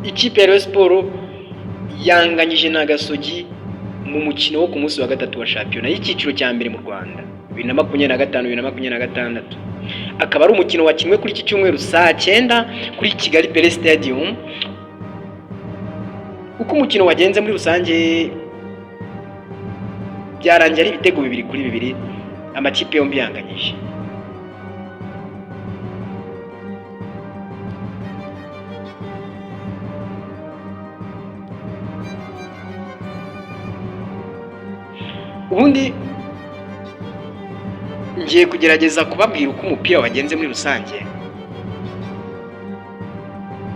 Ikipe ya Rayon Sports yanganyije na Gasogi mu mukino wo ku munsi wa gatatu wa shampiyona y'icyiciro cya mbere mu Rwanda 2025, 2026, akaba ari umukino wakinwe kuri iki cyumweru saa 9 kuri Kigali Pele Stadium. Uko umukino wagenze muri rusange, byarangiye ari ibitego 2-2, amakipe yombi yanganyije. Ubundi ngiye kugerageza kubabwira uko umupira wagenze muri rusange.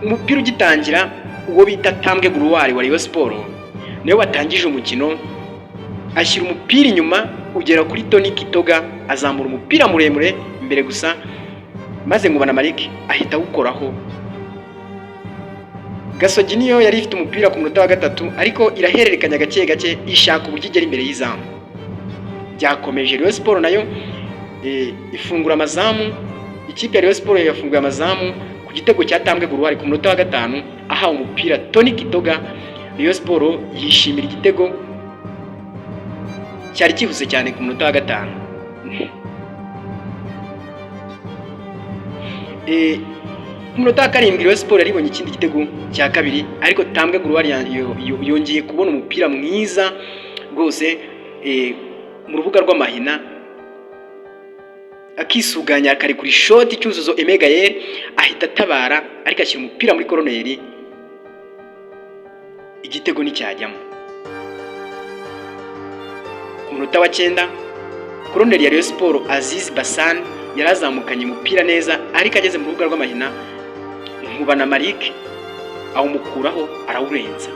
Umupira ugitangira, uwo bita Tambwe Gloire wa Rayon Sports niwe watangije umukino, ashyira umupira inyuma ugera kuri Tony Kitoga, azamura umupira muremure imbere gusa, maze Nkubana Malik ahita awukoraho. Gasogi niyo yari ifite umupira ku munota wa gatatu, ariko irahererekanya gake gake, ishaka uburyo igera imbere y'izamu. Byakomeje, Rayon Sports nayo ifungura amazamu. Ikipe ya Rayon Sports yafunguye amazamu ku gitego cya Tambwe Gloire ku munota wa gatanu, ahawe umupira Tony Kitoga. Rayon Sports yishimira igitego cyari cyihuse cyane ku munota wa gatanu. Ku munota wa karindwi Rayon Sports yaribonye ikindi gitego cya kabiri, ariko Tambwe Gloire yongeye kubona umupira mwiza rwose mu rubuga rw'amahina, akisuganya, akarekura ishoti, Cyuzuzo Aime Gael ahita atabara, ariko ashyira umupira muri koroneri, igitego nticyajyamo. Ku munota wa cyenda, koroneri ya Rayon Sports Aziz Bassane yarazamukanye umupira neza, ariko ageze mu rubuga rw'amahina Nkubana Malik awumukuraho, arawurenza.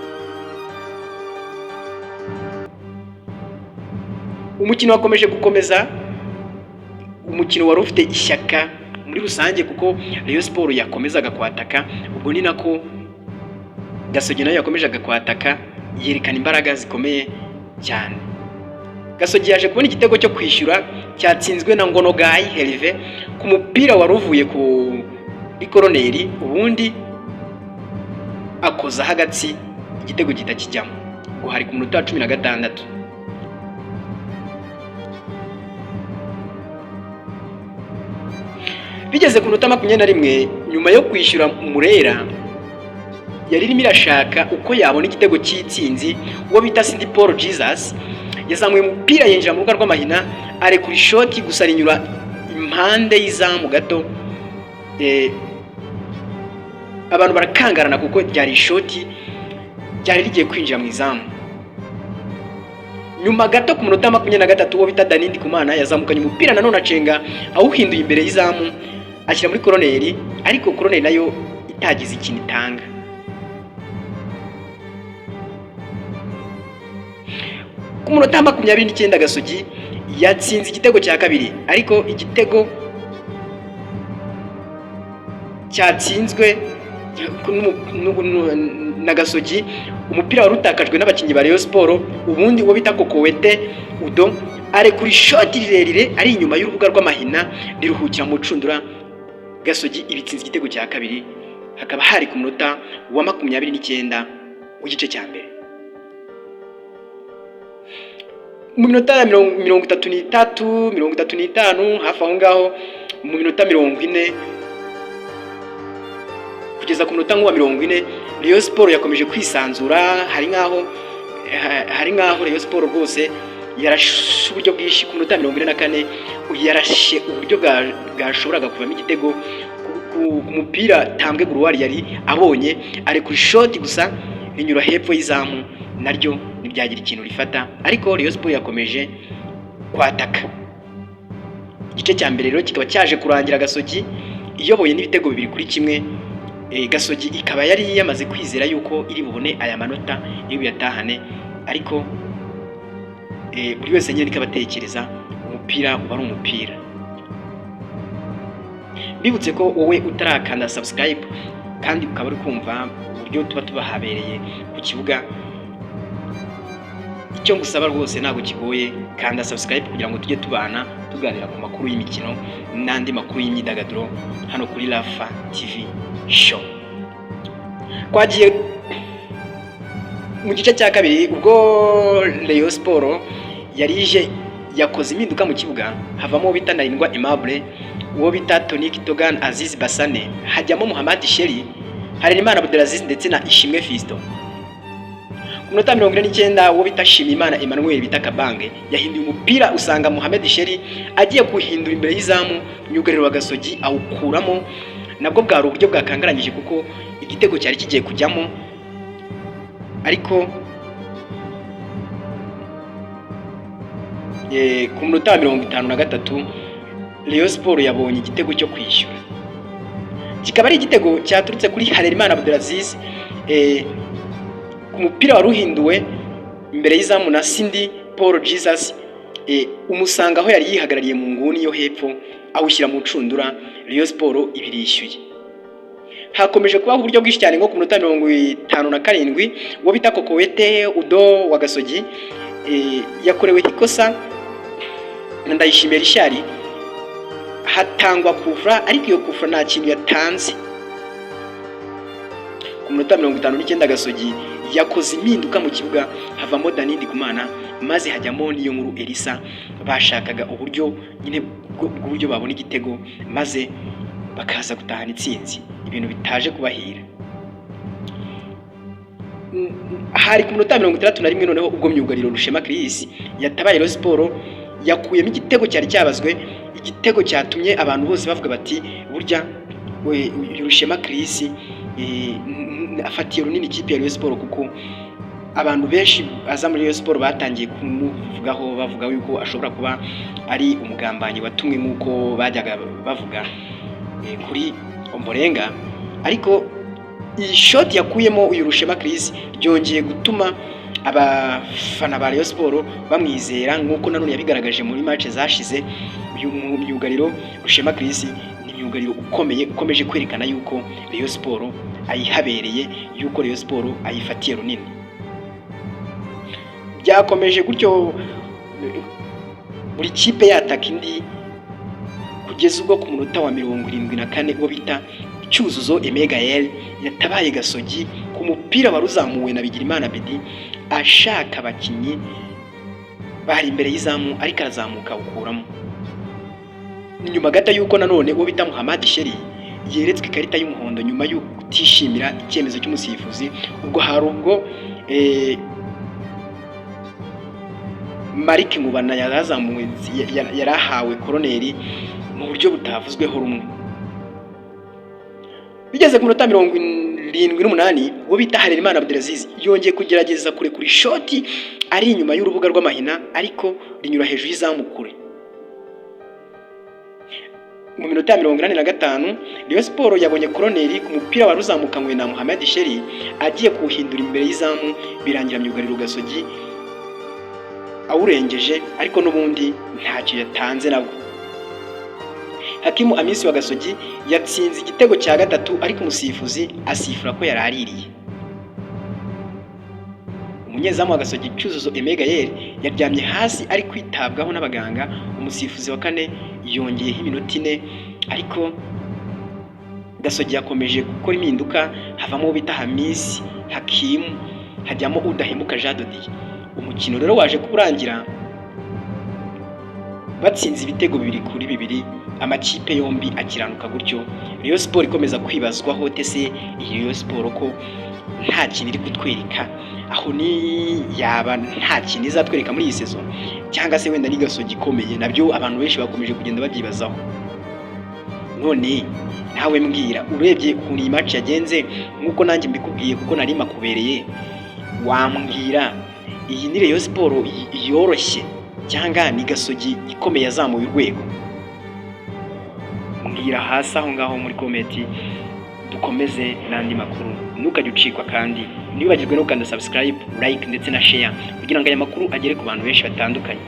Umukino wakomeje gukomeza, umukino wari ufite ishyaka muri rusange kuko Rayon Sports yakomezaga kwataka, ubwo ni nako Gasogi nayo yakomezaga kwataka, yerekana imbaraga zikomeye cyane. Gasogi yaje kubona igitego cyo kwishyura cyatsinzwe na Ngonogayi Herve ku mupira wari uvuye ku koroneri, ubundi akozaho agatsi, igitego gihita kijyamo. Ubwo hari ku munota wa 16. Bigeze ku minota 21, nyuma yo kwishyura, Murera yari irimo irashaka uko yabona igitego cy'itsinzi. Uwo bita Cindy Paul Jesus yazamuye umupira, yinjira mu rubuga rw'amahina, arekura ishoti gusa rinyura impande y'izamu gato. Abantu barakangarana kuko ryari ishoti ryari rigiye kwinjira mu izamu. Nyuma gato ku munota 23, uwo bita Danny Ndikumana yazamukanye umupira nanone, acenga awuhinduye imbere y'izamu, ashyira muri koroneri, ariko koroneri nayo itagize ikintu itanga. Ku munota 29, Gasogi yatsinze igitego cya kabiri, ariko igitego cyatsinzwe na Gasogi, umupira wari utakajwe n'abakinnyi ba Rayon Sports, ubundi uwo bita Kokowete Udo arekura ishoti rirerire ari inyuma y'urubuga rw'amahina, riruhukira mu rucundura. Gasogi ibitsinze igitego cya kabiri, hakaba hari ku munota wa 29 w'igice cya mbere. Mu minota ya 33, 35, hafi aho ngaho, mu minota 40 kugeza ku munota nk'uwa 40, Rayon Sports yakomeje kwisanzura. Hari nk'aho Rayon Sports rwose yarashe uburyo bwinshi. Ku minota 44 yarashe uburyo bwashoboraga kuvamo igitego ku mupira Tambwe Gloire yari abonye, ari ku ishoti gusa rinyura hepfo y'izamu, naryo ntiryagira ikintu rifata, ariko Rayon Sports yakomeje kwataka. Igice cya mbere rero kikaba cyaje kurangira Gasogi iyoboye n'ibitego 2-1. Gasogi ikaba yari yamaze kwizera yuko iri bubone aya manota, iri buyatahane, ariko buri wese nyine niko abatekereza, umupira uba ari umupira. Bibutse ko wowe utarakanda subscribe kandi ukaba uri kumva uburyo tuba tubahabereye ku kibuga, icyo ngusaba rwose ntabwo kigoye: kanda subscribe kugira ngo tujye tubana, tuganira ku makuru y'imikino n'andi makuru y'imyidagaduro hano kuri Rafa TV Show. Twagiye mu gice cya kabiri, ubwo Rayon Sport yari ije yakoze impinduka mu kibuga, havamo uwo bita Ntarindwa Aimable, uwo bita Tony Togan Aziz Basane, hajyamo Muhammad Sheri, Harerimana Abdelaziz ndetse na Ishimwe Fiston. Ku minota 49, uwo bita Shimimana Emmanuel bita Kabange yahinduye umupira usanga Mohamed Sheri agiye kuhindura imbere y'izamu, myugariro wa Gasogi awukuramo. Nabwo bwari uburyo bwakangaranyije kuko igitego cyari kigiye kujyamo, ariko ku minota wa 53 Rayon Sport yabonye igitego cyo kwishyura, kikaba ari igitego cyaturutse kuri Harerimana Abdelaziz ku mupira wari uhinduwe imbere y'izamu na Cindy Paul Jesus, umusanga aho yari yihagarariye mu nguni yo hepfo, awushyira mu ncundura. Rayon Sport ibirishyuye. Hakomeje kubaho uburyo bwinshi cyane, nko ku minota 57 uwo bita Kokowete Udo wa Gasogi yakorewe ikosa na Ndayishimiye Richard, hatangwa kufra, ariko iyo kufra nta kintu yatanze. Ku minota 59 Gasogi yakoze impinduka mu kibuga, havamo Dani Ndikumana maze hajyamo niyo nkuru Elisa. Bashakaga uburyo nyine bw'uburyo babona igitego maze bakaza gutahana intsinzi, ibintu bitaje kubahira. Hari ku minota 61 noneho ubwo myugariro Rushema Chris yatabaye Rayon Sport, yakuyemo igitego cyari cyabazwe, igitego cyatumye abantu bose bavuga bati: "Burya we, uyu Rushema Chris afatiye runini ikipe ya Rayon Sport," kuko abantu benshi aza muri Rayon Sport batangiye kumuvugaho, bavuga yuko ashobora kuba ari umugambanyi watumwe nk'uko bajyaga bavuga kuri Omborenga. Ariko iyi shoti yakuyemo uyu Rushema Chris ryongeye gutuma abafana ba Rayon Sport bamwizera, nk'uko nanone yabigaragaje muri match zashize. Uyu myugariro Rushema Chris ni myugariro ukomeye, ukomeje kwerekana yuko Rayon Sport ayihabereye, yuko Rayon Sport ayifatiye runini. Byakomeje gutyo, buri kipe yataka indi, kugeza ubwo ku munota wa 74 uwo bita Cyuzuzo Aime Gael yatabaye Gasogi ku mupira wari uzamuwe na Bigirimana Bedi ashaka abakinnyi bari imbere y'izamu, ariko arazamuka awukuramo. Ni nyuma gato y'uko nanone uwo bita Muhammad Sheri yeretswe ikarita y'umuhondo nyuma yo kutishimira icyemezo cy'umusifuzi, ubwo hari ubwo Marike Nkubana yarazamuwe, yari ahawe koroneri mu buryo butavuzweho rumwe. Bigeze ku minota 78, uwo bita Harerimana Abdelaziz yongeye kugerageza kurekura ishoti ari inyuma y'urubuga rw'amahina, ariko rinyura hejuru y'izamu kure. Mu minota ya 85 Rayon Sport yabonye koroneri ku mupira wari uzamukanywe na Mohamed Sheri agiye kuwuhindura imbere y'izamu, birangira myugariro Gasogi awurengeje, ariko n'ubundi ntacyo yatanze nabwo. Hakimu Amisi wa Gasogi yatsinze igitego cya gatatu, ariko umusifuzi asifura ko yaraririye. Umunyezamu wa Gasogi Cyuzuzo Aime Gael yaryamye hasi ari kwitabwaho n'abaganga. Umusifuzi wa kane yongeyeho iminota 4, ariko Gasogi yakomeje gukora impinduka, havamo uwo bita Hamisi Hakimu, hajyamo Udahemuka Jean de Dieu. Umukino rero waje kuba urangira batsinze ibitego 2-2, amakipe yombi akiranuka gutyo. Rayon Sport ikomeza kwibazwaho tese iyi Rayon Sport ko nta kintu iri kutwereka, aho ni yaba nta kintu izatwereka muri iyi saison, cyangwa se wenda ni Gasogi ikomeye? Nabyo abantu benshi bakomeje kugenda babyibazaho. None nawe mbwira, urebye ukuntu iyi match yagenze nk'uko nanjye mbikubwiye kuko nari makubereye, wambwira iyi ni Rayon Sport yoroshye cyangwa ni Gasogi ikomeye yazamuye urwego? Mbwira hasi aho ngaho muri comment, dukomeze n'andi makuru. Ntukajye ucikwa, kandi ntiwibagirwe no gukanda subscribe, like ndetse na share kugira ngo aya makuru agere ku bantu benshi batandukanye.